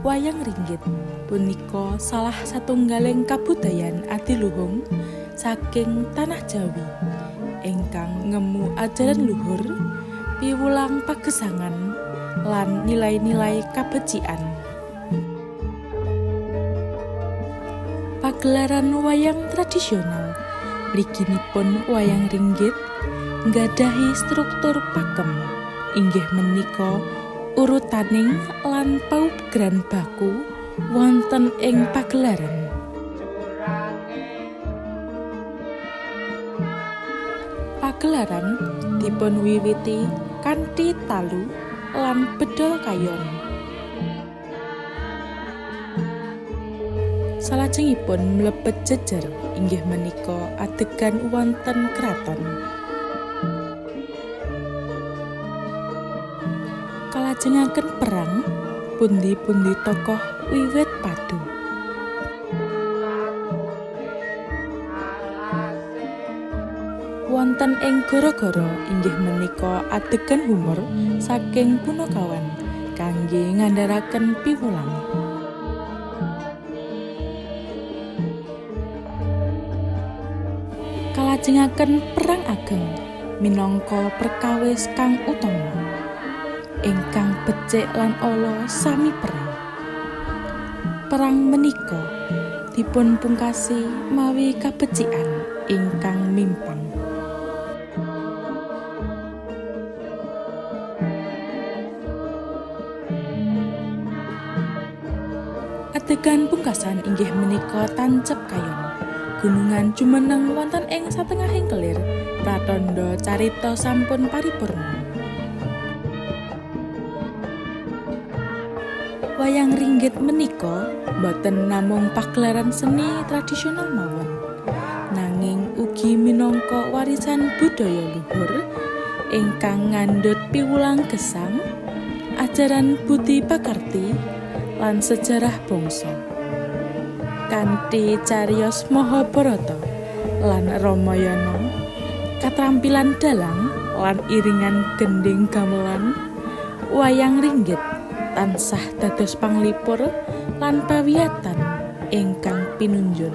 Wayang ringgit punika salah satunggaling kabudayan adiluhung saking Tanah Jawi ingkang ngemu ajaran luhur, piwulang pagesangan, lan nilai-nilai kabecikan. Pagelaran wayang tradisional mliginipun wayang ringgit nggadahi struktur pakem, inggih menika urutaning lan paugeran baku wonten ing pagelaran. Pagelaran dipunwiwiti kanthi talu lan bedol kayon. Salajengipun mlebet jejer, inggih menika adegan wonten kraton. Kalajengaken perang, pundi-pundi tokoh wiwit padu. Wonten ing gara-gara, inggih menika adegan humor saking punakawan kangge ngandharaken piwulang. Kalajengaken perang ageng minangka perkawis kang utama, ingkang becik lan ala sami perang. Perang menika dipunpungkasi mawi kabecikan ingkang mimpang. Adegan pungkasan inggih menika tancep kayon. Gunungan jumeneng wonten ing satengahing kelir, pratandha carita sampun paripurna. Wayang ringgit menika boten namung pagelaran seni tradisional mawon, nanging ugi minangka warisan budaya luhur ingkang ngandhut piwulang gesang, ajaran budi pakarti, lan sejarah bangsa. Kanthi cariyos Mahabharata lan Ramayana, katrampilan dalang lan iringan gendhing gamelan, wayang ringgit tansah dados panglipur lan pawiyatan ingkang pinunjul.